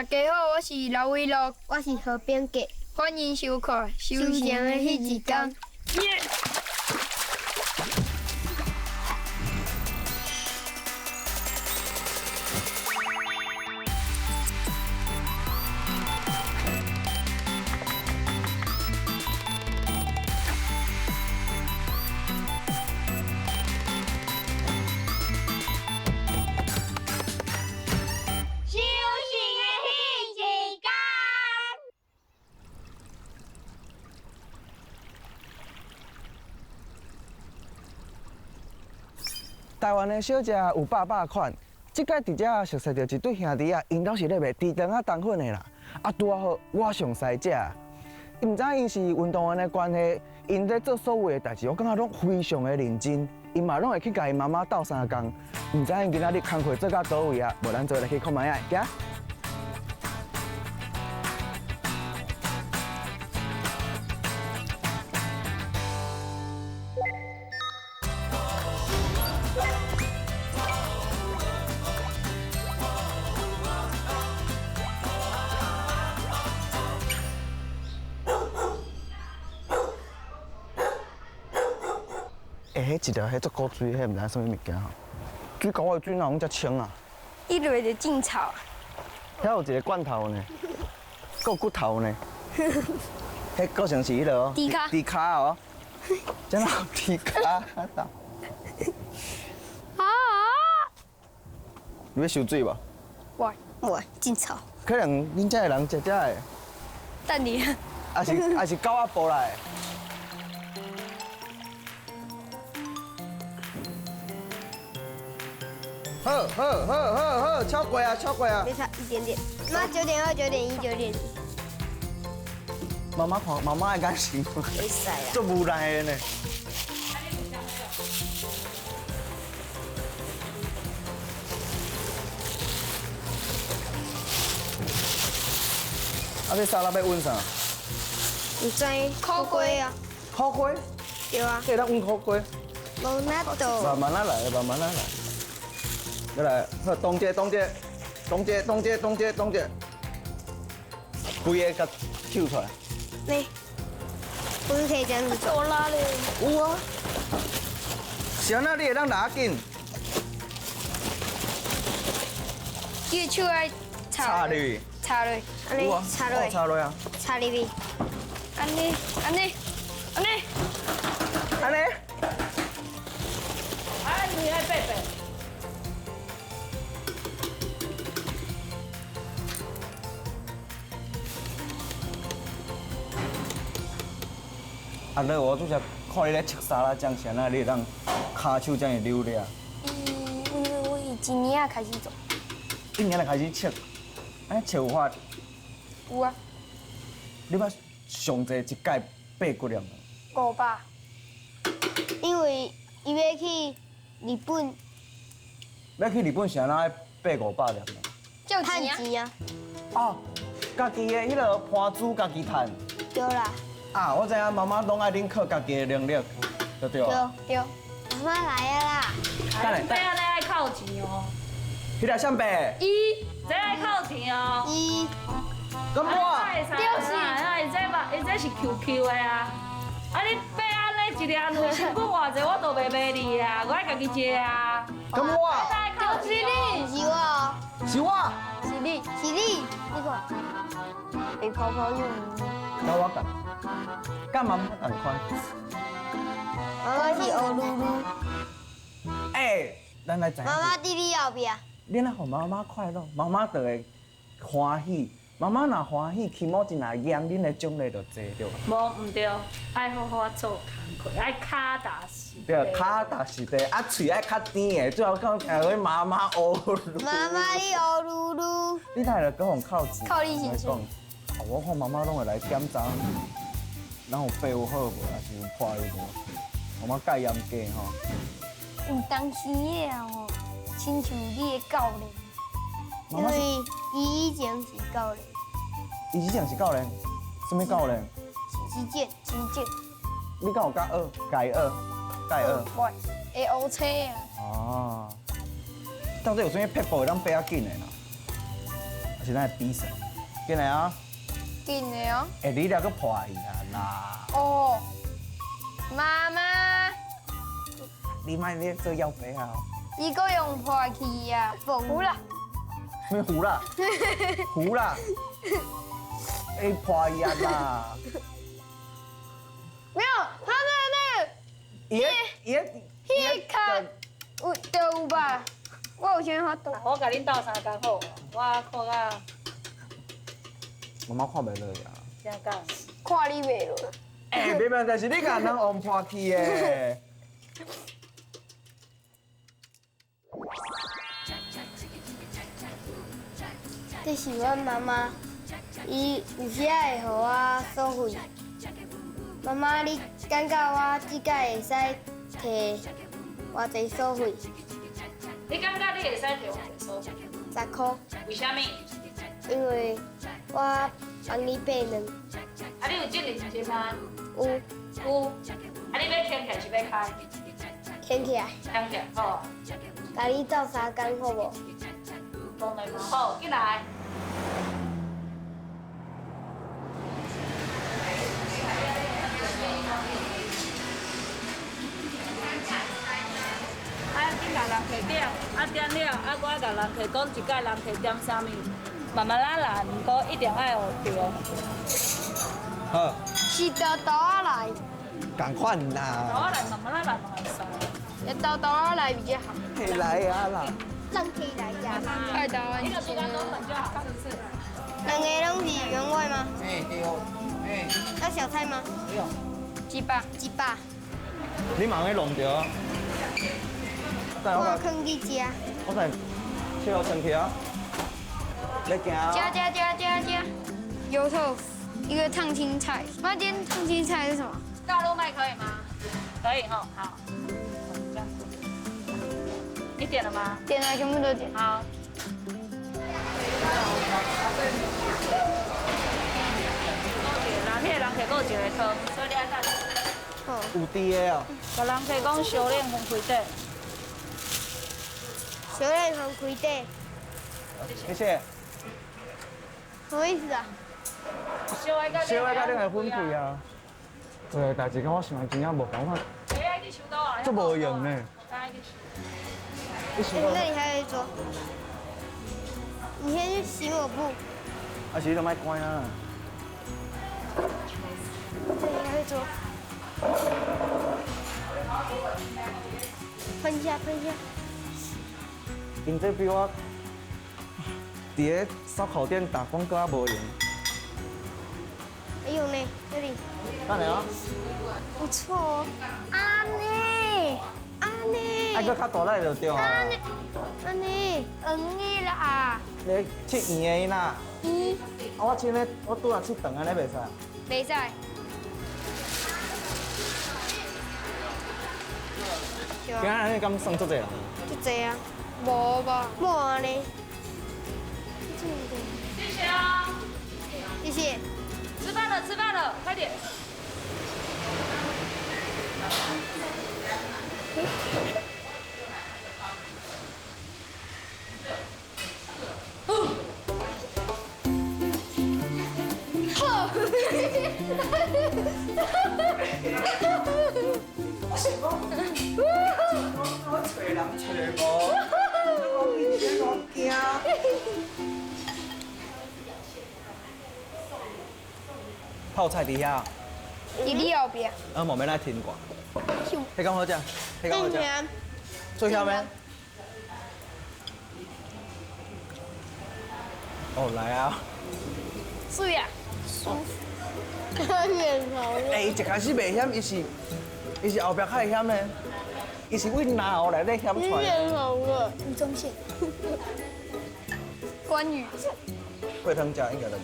大家好，我是劉偉樂，我是何炳傑，歡迎收看《修行的彼一天》。台灣的小食有百百款，這擺佇遮熟似著一對兄弟仔，𪜶攏是咧賣豬腸仔冬粉的啦。啊，拄仔好我上師食，毋知𪜶是運動員的關係，𪜶咧做所有的代誌，我感覺攏非常的認真。𪜶嘛攏會去共𪜶媽媽鬥相共，毋知𪜶今仔日工課做到佗位啊？無咱做伙來去看覓仔，行。欸，彼一條彼足古錐，彼毋知啥物物件吼。水溝的水哪有遮清啊？伊落就真臭。遐有一個罐頭呢，閣有骨頭呢。彼閣像是彼落哦。豬跤。豬跤哦。這哪有豬跤？啊！你欲收水無？喂喂，真臭。可能恁遮的人食遮的。等你。抑是狗仔埔來的。好，好，好，好，好，超過啊，超過啊！沒差一點點。媽，9.2，9.1，9.。媽媽看，媽媽的眼神，袂使啊，足無奈的呢。啊，這沙拉欲煨啥？毋知，苦瓜啊。苦瓜？對啊。這會當煨苦瓜？無那度。慢慢仔來，慢慢仔來。來，好，凍一下，凍一下，凍一下，凍一下，凍一下，凍一下，規個共抽出來。沒，不是可以這樣子做拉咧。有啊。是按怎你會當拿緊？伊手愛插入去。插落。按呢，插落。插落啊。插入去。按呢，按呢，按呢，按呢。啊，你愛爬爬。啊，你我拄才看你咧切沙拉醬，是按怎你會當跤手遮爾溜咧？因為我一年仔開始做。一年就開始切，按呢切有法？有啊。你捌上濟一擺爬幾粒？500。因為伊欲去日本。欲去日本是按怎爬500粒？趁錢啊！哦，家己的彼个盤子家己趁。對啦。啊，我知影媽媽攏愛恁靠家己的能力，對對啊？對。媽媽來啊啦！等下，這按呢愛扣錢哦。彼个啥爬？一，這愛扣錢哦。一。咁我。就是啊，伊這嘛，伊這是 QQ 的啊。啊，你爬按呢一粒兩身躯偌濟，我都袂賣你啊，我愛家己食啊。咁我。就是你。是我。是我。是你，是你，你看，會泡泡用。佮我仝，佮媽媽仝款。媽媽是烏嚕嚕。欸，咱來知影。媽媽佇你後壁。你若予媽媽快樂，媽媽就會歡喜。媽媽若歡喜，起毛真若贏，恁的獎勵就濟對無？無毋對，愛好好做工課，愛跤踏實。對，跤踏實地，啊，喙愛較甜的，最後講聽講媽媽烏嚕。媽媽你烏嚕嚕。你哪會閣予扣錢？扣你薪水。我看媽媽攏會來檢查，咱有爬有好無，抑是有破有無？媽媽介嚴格吼。有當時的吼，親像你的教練。因為伊以前是教練。伊以前是教練，啥物教練？擊劍，擊劍。你敢有佮學？共伊學，共伊學。會，會烏車啊。哦。到底有啥物撇步會當爬較緊的啦？是咱的比赛。进来啊！紧的哦。哎，你俩阁破去啊啦！哦，妈妈。你莫咧做妖白啊！伊阁用破去啊，糊啦。咩糊啦？糊啦！哎，破去啊啦！没有，他那个伊伊彼卡有就有吧？我有啥法度？我共恁斗相共好，我看甲。妈妈看袂落啊。真讲。看你袂落。哎，袂袂，但是你共人王破去的。这是阮妈妈，伊有时仔会予我所费。妈妈，你感觉我这摆会使提偌济所费？你感觉你会使提偌济所费？十箍。为啥物？因为我帮你买卵。啊，你有这认真吗？有。有。啊，你欲牵起来是欲开？牵起来。牵起来，好。共你斗相共好无？当然嘛，好，进来。啊，紧共人客点，啊点了，啊我共人客讲一摆人客点啥物，慢慢仔来，毋过一定爱学著。好。是豆豆仔来。仝款啦。豆仔来，慢慢仔来嘛会使。要豆豆仔来比较好。来啊啦。人客来食。爱台湾。一个猪肝冬粉就好，是不是？两个拢是员外吗？哎对。哎。要小菜吗？不用。几百？几百。你嘛去弄著。我囥去食。我来切好称起啊。来行。加加加加加。油豆腐，一个烫青菜。妈，今天烫青菜是什么？大陆麦可以吗？可以哈，好。你点了吗？点了，全部都点。好。那个人客阁有一个汤，所以你爱等。好。有甜的哦。共人客讲烧冷分开底。烧冷分开底。谢谢。什么意思啊？烧的甲烧的甲恁会分开啊。对，代志跟我想的真正无仝款。这无用呢。那你还会做？你先去洗抹布。啊，是你都莫关啊。那你还会做？喷一下，喷一下。𪜶这比我伫咧烧烤店打工阁较无闲。还有呢，这里。等下啊。不错哦。阿内，阿内。爱阁较大力就对啊。阿内，阿内，黄的啦。你切圆的啦。圆。啊，我切咧，我拄仔切长的，你袂使。袂使。今仔日敢算足济人？足济啊。无吧？无安呢。谢谢啊。谢谢。吃饭了，吃饭了，快点。我想讲，我揣人揣无，我比你我惊。泡菜伫遐。伫你后壁。啊，慢慢来停过。彼敢好食？彼敢好食？最咸的。哦，来啊！水啊，舒服。哎，伊一开始袂咸，伊是后壁较会咸的，伊是为哪后来咧咸出来。脸红了。吴宗宪。关羽。鸡汤食应该就无。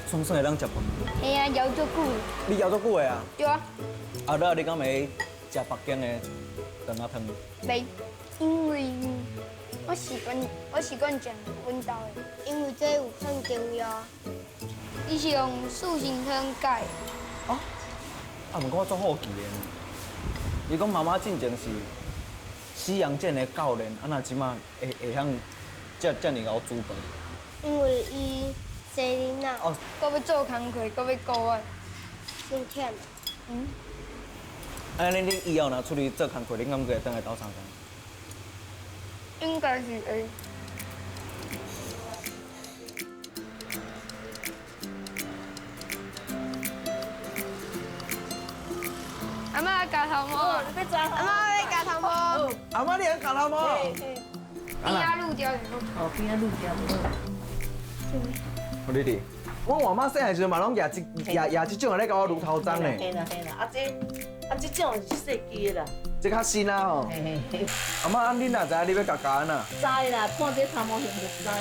爽爽会当食饭。嘿啊，枵足久。你枵足久的啊？对啊。啊，了你敢袂食北京的肠仔汤？袂，因为我习惯食阮兜的，因为这有放中药。伊是用四神汤改。哦，啊，毋过我足好奇的，你讲妈妈进前是西洋剑的教练，啊，那这马会晓遮遮尔𠢕煮饭？因为伊生囡仔。哦。阁欲做工课，阁欲顾我。伤忝。嗯。按呢，恁以后若出去做工课，恁敢阁会转来斗相共？应该是会。阿嬤咬头毛。阿嬤欲咬头毛。阿嬤，你会咬头毛？边仔撸掉就好。哦，边仔撸掉就好。我弟弟，我阿嬤细汉时阵嘛，拢举这举举这种咧共我撸头鬃呢。嘿啦嘿啦，啊这啊这种是细支的啦。这较新啊吼。阿嬤，啊恁若知影你欲共咬按怎？知啦，看这头毛型就知啊。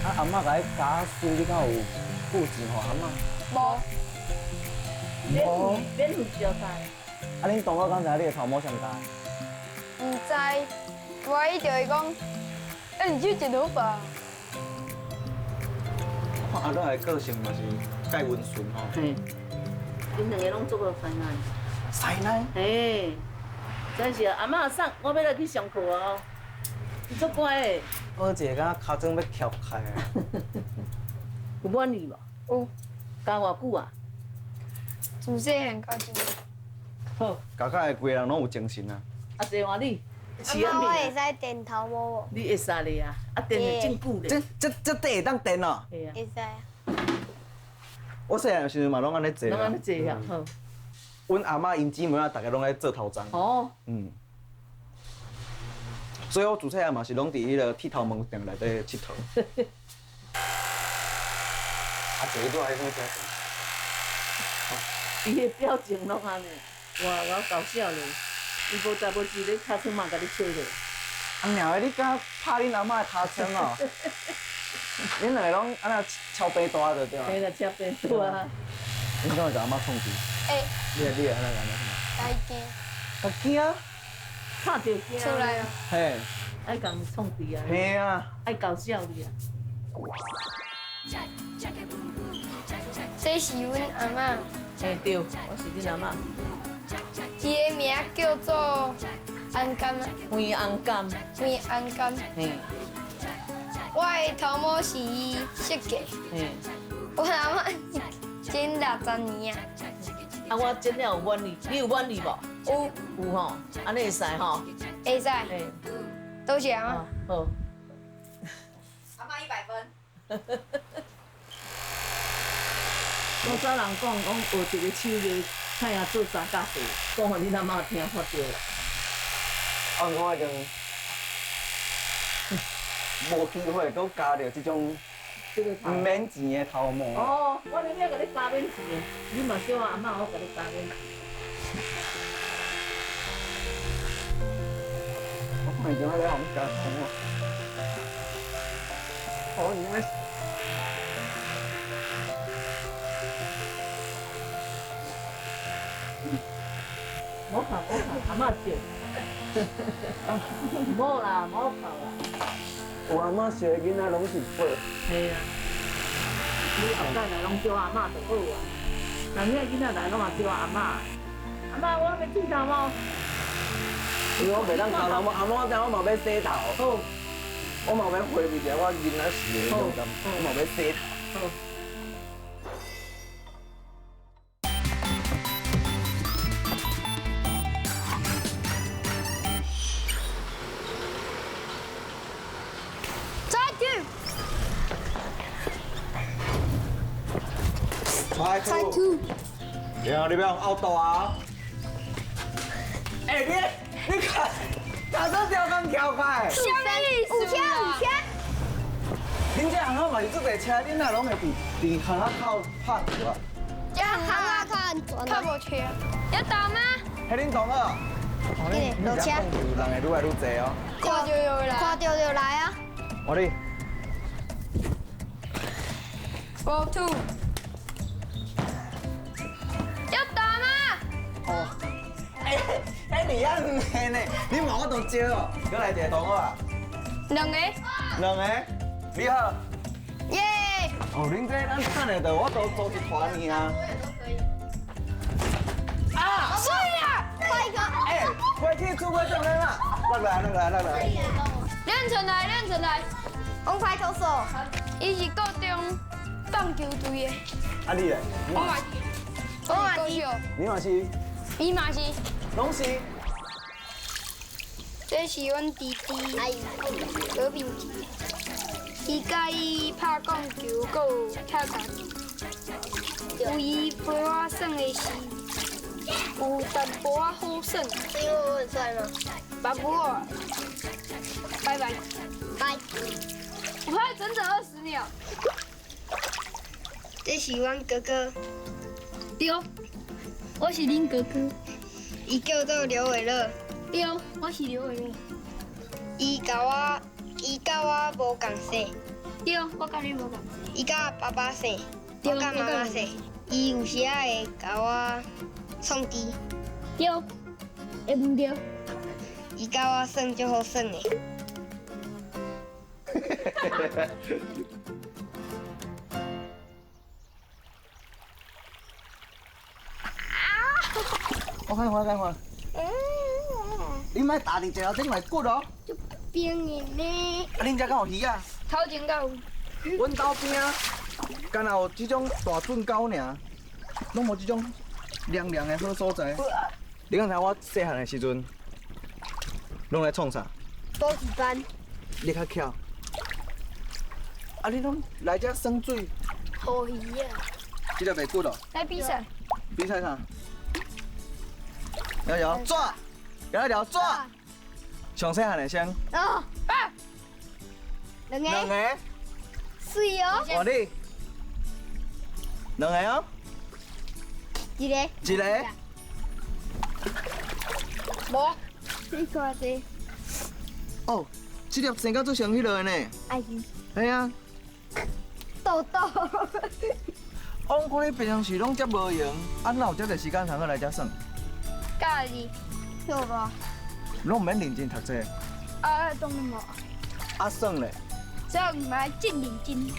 啊，阿嬤共你咬媠，你敢有付钱予阿嬤？无。无。免费招待。啊，恁同学敢知影你的头毛谁咬的？毋知，无伊就会讲，欸，你去剪头发。看阿乐的个性嘛是介温顺吼。嘿，𪜶两个拢做过师奶。师奶？嘿，真是啊！阿嬤送我欲来去上课哦，伊足乖的。我一个敢若尻川欲翘开啊！有满意无？有。教偌久啊？自细汉到这。好。教甲规个人拢有精神啊！阿济换你。阿嬤，我会使电头毛无？你会使咧啊？啊，电会真久咧。这这这底会当电哦？会啊。会使啊。我细汉时阵嘛拢按呢坐。拢按呢坐啊，好。阮阿嬤𪜶姊妹仔，逐个拢咧做头鬃。哦。嗯。所以我自细汉嘛是拢伫彼个剃头毛店内底𨑨迌。阿姐，你拄仔彼种伊的表情拢按呢，哇，我搞笑咧。伊无代无志咧，尻川嘛共你吹咧。阿娘的，你敢拍恁阿嬤的尻川哦？恁两个拢按呢超白大就对。嘿啦，超白大啊。你敢会共阿嬤创治？会。你会你会按怎按怎？家惊。家惊？拍著惊。出来哦。嘿。爱共创治啊。嘿啊。爱搞笑你啊。这是阮阿嬤。嘿对，我是恁阿嬤。伊的名叫做安甘啊。黄安甘。黄安甘。嘿。我的头毛是伊设计。嘿。我阿嬤剪60年啊。啊，我剪了有满意，你有满意无？有。有吼，按呢会使吼。会使。多谢阿嬤。好。阿嬤100分。古早人讲讲学一个手艺，菜仔做三角势，讲予恁阿嬤听看著啦。啊，我已经无机会阁加著这种毋免钱的头毛。哦，我明仔共你加免钱的，你嘛叫我阿嬤，我共你加免钱。我看伊今仔咧予阮加头毛。哦，伊咧。莫哭莫哭，阿嬤笑。莫啦，莫哭啦。有阿嬷生的囡仔拢是宝。嘿啊，你后摆来拢叫阿嬤就好啊。人遐囡仔来拢也叫阿嬤。阿嬤，我欲剃头毛。因为我袂当剃头毛，阿嬤我知我嘛欲洗头。好。我嘛欲回味一下我囡仔时的那种感觉，我嘛欲洗头。好。猜兔。然后你欲用拗倒啊？欸，你你看，尻川吊杆翘开。啥意思有车有车。恁这巷仔嘛是足济车，恁哪拢会伫巷仔口拍球啊？这巷仔较安全。较无车。要打吗？彼恁同学。落车。人会愈来愈济哦。看著就来。看著就来啊。我哩。 Four two。要打吗？哦，欸欸，你遐两个呢？你嘛我都招哦。阁来一个同学啊？两个。两个，你好。耶！哦，恁这咱等下就我都组一团尔。啊！水啦！快个！欸，回去煮过种了啦。落来，落来，落来。你练成来，练成来。王牌投手。伊是高中棒球队的。啊你咧？我嘛是。我嘛是。你嘛是？伊嘛是。拢是。这是阮弟弟罗炳杰，伊佮意拍钢球，阁有跳绳。有伊陪我耍的时，有淡薄仔好耍。是因为我很帅吗？不过，拜拜。拜。我拍整整20秒。这是阮哥哥。对，我是恁哥哥。伊叫做刘伟乐。对，我是刘伟乐。伊佮我无仝姓。对，我佮你无仝姓。伊佮爸爸姓，我佮妈妈姓。伊有时仔会共我创治。对，会毋对？伊佮我耍足好耍的。我看看，看看。你莫踏伫石头顶来骨哦。足冰的呢。啊，恁遮敢有鱼仔？头前敢有。阮兜边仔，敢若有这种大圳沟尔，拢无这种凉凉的好所在。你敢知我细汉的时阵，拢咧创啥？补习班。你较巧。啊，你拢来遮耍水？好鱼啊！这个袂骨哦。来比赛。比赛啥？摇摇抓，摇摇抓。上细汉的先。哦。啊。两个。两个。水哦。换你。两个哦。一个。一个。无。你看这。哦，这粒生到做像彼落的呢。爱心。系啊。豆豆。我看你平常时拢遮无闲，啊，哪有遮济时间通去来遮耍？假日。有无？拢毋免认真读册。啊，当然无。啊，耍咧？耍嘛爱真认真。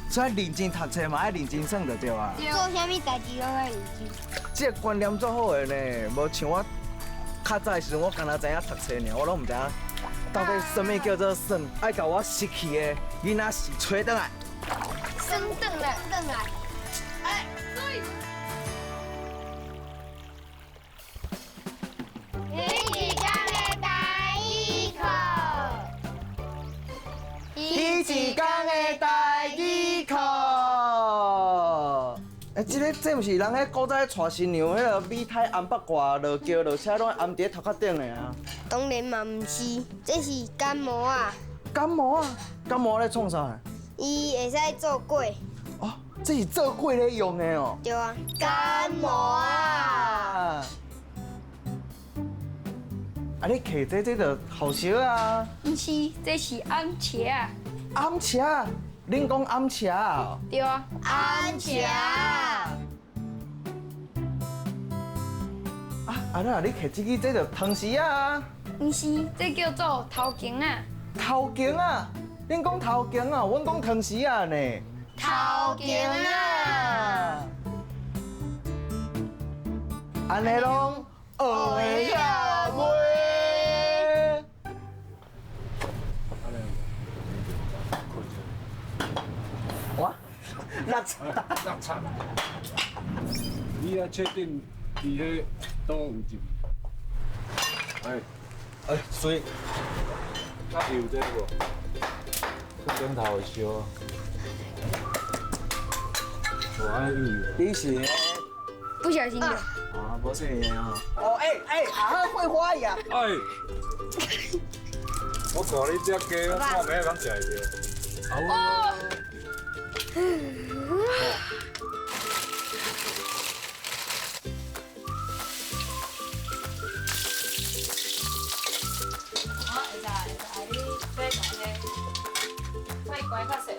所以认真读册嘛爱认真耍就对啊。做啥物代志拢爱认真。这个观念足好的呢，无像我较早的时阵，我敢若知影读册尔，我拢毋知影到底啥物叫做耍，爱共我失去的囡仔是揣转来。耍转来，转来。哎，对。彼一工的台语课，彼一工的台语课。哎，这个这毋是人彼古早娶新娘彼个米胎红八卦落轿落车，拢爱頷伫头壳顶的啊。当然嘛毋是，这是感冒啊。感冒啊？感冒咧创啥？伊会使做粿。哦，这是做粿咧用的哦。对啊。感冒啊！啊，你摕这这就好烧啊。毋是，这是暗车啊。暗车？恁讲暗车啊？对啊。暗车。啊啊！那你摕这支这就汤匙啊？毋是，这叫做头巾啊。头巾啊？恁讲头巾啊？阮讲汤匙啊呢。头巾啊！按呢拢学会了未？哇，落惨！落惨！你爱确定伫彼佗有入？哎，哎，水。啊，有这无？顶头会烧啊！我爱你。你是？不小心的。啊，无说的啊。哦，哎哎，阿好会花呀。哎，我看你这鸡，我看咩拢食会著。哦。我会使会使，你买共个，快关较细哦。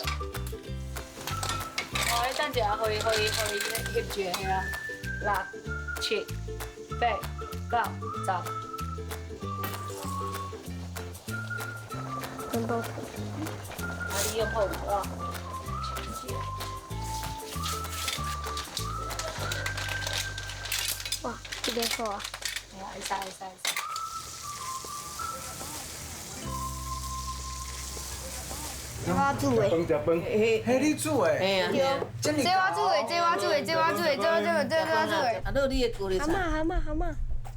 哦，你等一下，予伊予伊予伊翕住的啊。6、7、8、9、10。全部。啊，你用好无啊？哇，这个好啊！会使会使会使。我煮的。食饭，彼你煮的。对。这我煮的，这我煮的，这我煮的，这我煮的，这我煮的。啊，落你的高丽菜。阿嬷，阿嬷，阿嬷。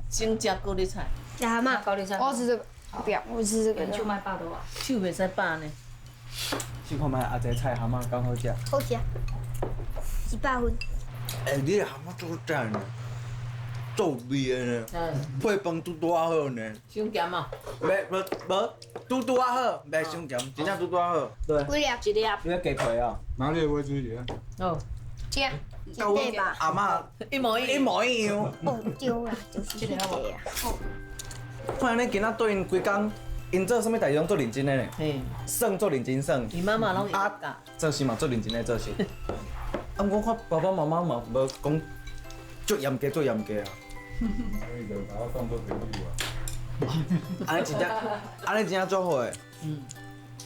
先食高丽菜。食蛤蟆。高丽菜。我吃这个，不要，我吃这个。手莫饱到啊。手袂使饱呢。试看觅阿济菜蛤蟆敢好食？好食，100分。欸，你的蛤蟆做赞呢，做味的呢，配饭拄拄仔好呢。伤咸啊？袂无无，拄拄仔好，袂伤咸，真正拄拄仔好。对。几粒？一粒。你咧鸡皮啊？哪里会煮的？哦。这。佮阮阿嬷一模一模一样。哦，对啦，就是这个啊。看恁今仔对𪜶规工，𪜶做啥物代志拢足认真的呢？耍足认真耍。伊妈妈拢啊，做事嘛足认真的做事。啊，我看爸爸妈妈嘛无讲足严格，足严格啊。所以就把我当做朋友啊。按呢真正，按呢真正足好的。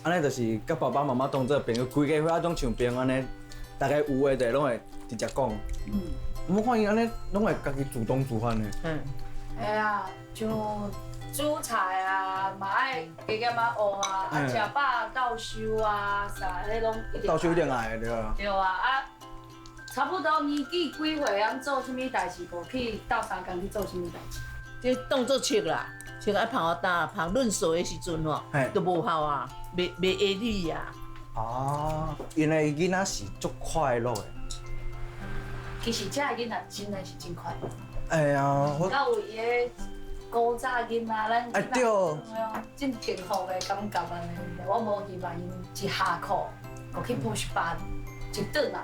按呢就是佮爸爸妈妈当做朋友，规家伙仔拢像朋友按呢，大家有话就拢会直接讲。我看伊按呢拢会家己主动煮饭的。哎呀，像煮菜啊，嘛爱加减仔学啊，啊食饱斗收啊，啥彼拢一定。斗收一定爱的对啊。对啊，啊，差不多年纪几岁，通做啥物代志，无去斗相共去做啥物代志。这当做笑啦，笑爱捧我担，捧润水的时阵吼，都无效啊，袂袂会理啊。哦，因为囡仔是足快乐的。其实这个囡仔真的是真快乐。哎呀，我。佮有伊的古早囡仔，咱哎对，真幸福的感觉按呢。我无希望𪜶一下课就去补习班，一转来，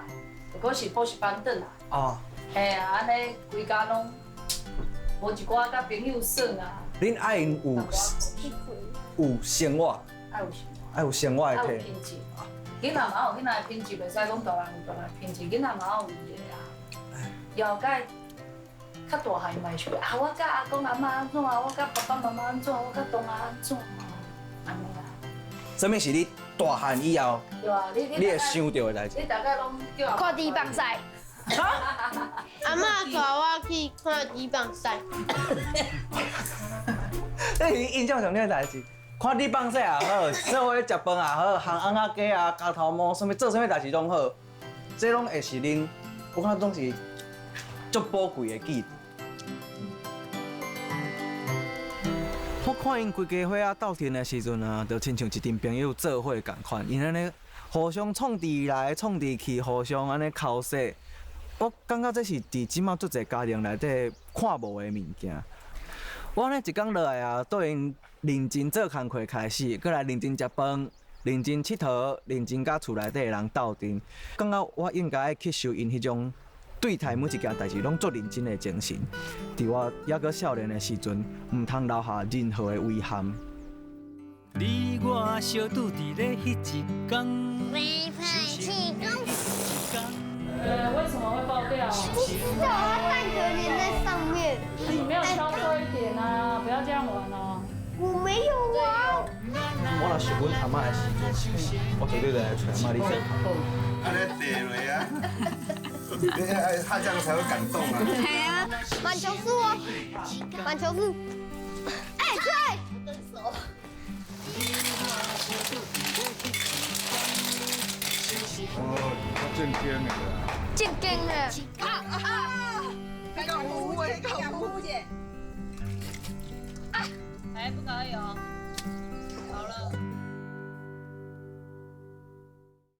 就阁是补习班转来。哦。嘿啊，按呢规家拢无一寡佮朋友耍啊。恁爱𪜶有生活，爱有生活，爱有生活的爱有品质。囡仔嘛有囡仔的品质，袂使讲大人有大人的品质，囡仔嘛有伊的啊。了解较大汉伊嘛会想啊，我佮阿公阿嬤按怎啊，我佮爸爸妈妈按怎，我佮同学按怎啊，按呢啦。啥物是你大汉以后，对啊，你你会想著的代志？你大概拢叫看猪放赛。阿嬷带我去看猪放赛。这是印象上的代志，看你放屎也好，做伙食饭也好，烘瓮仔鸡啊、夹头毛，啥物做啥物代志拢好，这拢会是恁，我感觉拢是足宝贵的记忆。我看𪜶规家伙仔斗阵的时阵啊，就亲像一阵朋友做伙仝款，𪜶按呢互相创治来创治去，互相按呢剾洗。我感觉这是伫这马足济家庭内底看无的物件。我按呢一工落来啊，对𪜶认真做工课开始，阁来认真食饭、认真𨑨迌、认真佮厝内底的人斗阵，感觉我应该爱吸收𪜶彼种对待每一件代志拢足认真的精神。伫我犹阁少年的时阵，毋通留下任何的遗憾。你我相拄伫咧彼一工。袂歹气功。为什么会爆掉？不知道，它蛋壳粘在上面。你没有敲错一点啊！不要这样玩哦。我没有啊。我若是阮阿嬷的时阵，我绝对就来揣阿嬷你做。按呢坐落啊，你他这样才会感动啊。系啊，满球数哦，满球数。哎，对。哦，正经的啦。正经的。啊啊！够有的，够有的。哎，不可以哦。